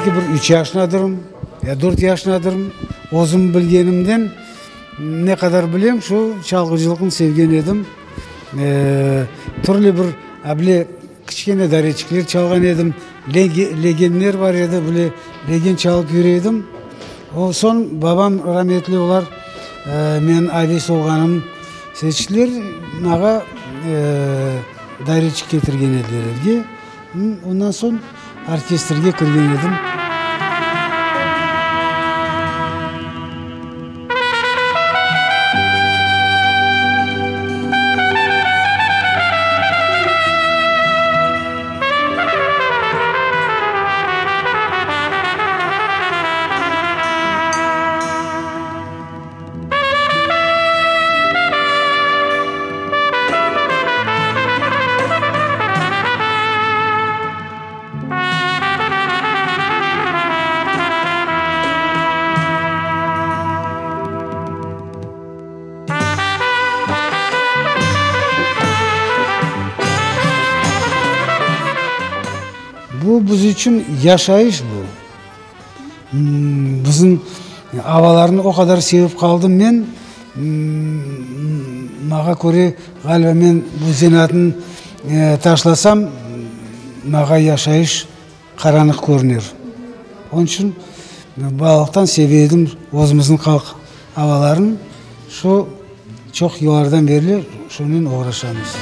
Belki bir üç yaşındadırım, ya dört yaşındadırım. Özüm bilgenimden ne qadar bilem, şu çalğıcılıqnı sevgen edim. Türlü bir able kiçkene dareçikler çalğan edim. Legenler bar edi, bile legen çalıp yüre edim. O soñ babam rametli olar men aves olğanım seçtiler, mağa dareçik ketirgen ediler evge. Ondan soñ orkestrge kirgen edim. Bu biz içün yaşayış bu. Bizim avalarnı o qadar sevip qaldım men, mağa köre, ğaliba, men bu zenaatnı taşlasam, mağa yaşayış qaranlıq körünir. Onıñ içün balalıqtan seve edim özümizniñ halq avalarını, şu çoq yıllardan berli şunen oğraşamız.